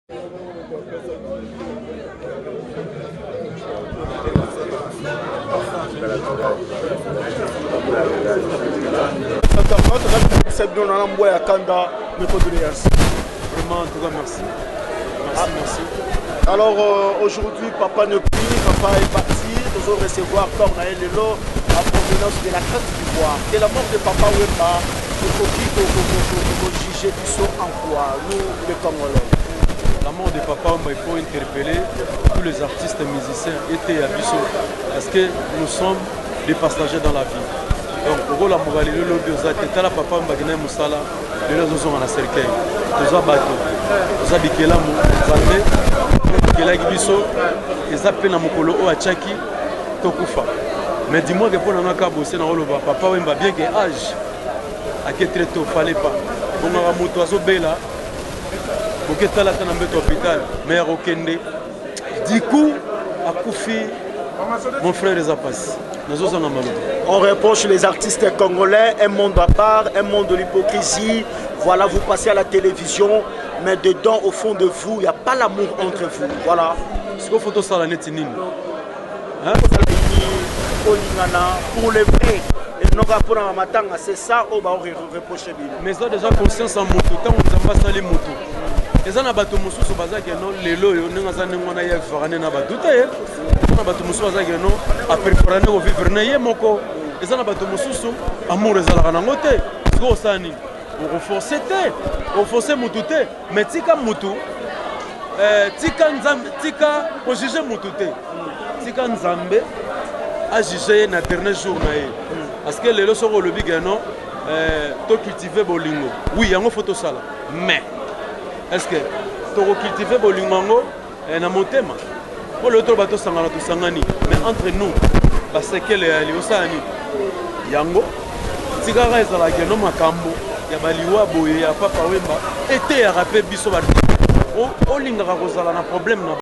Bino na mbwa ya kanda, mes condoléances. Vraiment, en tout cas, merci. Merci, merci. Alors aujourd'hui, papa ne plus, papa est parti. Nous allons recevoir corps na lelo en provenance de la Côte d'Ivoire. De la mort de Papa Wemba, ekoki kojuger biso en quoi, nous les Congolais? La mort de Papa Wemba, il faut interpeller tous les artistes musiciens et à biso, parce que nous sommes des passagers dans la vie. Donc okolamuka lelo, lobi oza te. Tala Papa Wemba akendaki mosala, lelo azozonga na cercueil. Toza bato, toza bikelamu. Nzambe akelaki biso, eza mpe na mokolo oyo atiaki tokufa. Mais dis-moi que mpo na nga ka bose na koloba, Papa Wemba, bien que âge ake très tôt, fallait pas bongaka. Moto azobela, boketala ata na mbeto hôpital, mais akokende. Du coup akufi, mon frère, eza pasi, nazozanga maloba. On reproche les artistes congolais un monde à part, un monde de l'hypocrisie. Voilà, vous passez à la télévision, mais dedans, au fond de vous, il n'y a pas l'amour entre vous. Voilà. Sikoyo faut tosala neti nini? Olingana pour le vrai enoka mpona matanga, c'est ça oyo baoreproche bino. Mais eza déjà conscience ya motu. Ntango Nzambe asali motu, eza na bato mosusu baza keno lelo oyo ndenge aza ndenge wana, ye avivaka nde na bato te. Eza na bato mosusu baza keno apréféra nde kovivre na ye moko. Eza na bato mosusu amour ezalaka nango te. Sikoyo osala nini? Okoforce te, oforce motu te, mais tika motu, tika Nzambe, tika kojuge motu te, tika Nzambe ajuge ye na dernier jour na ye. Parce que lelo soki olobi keno tocultive bolingo, oui, yango faut tosala, mais est ce que tokocultive bolingo yango na motema? Mpo lelo toloba tosangana, tosangani, mais entre nous basekele yali osala nini? Yango tikaka ezalaka no makambo ya baliwa boye ya Papa Wemba eteyaka mpe biso bato olingaka kozala na problème na.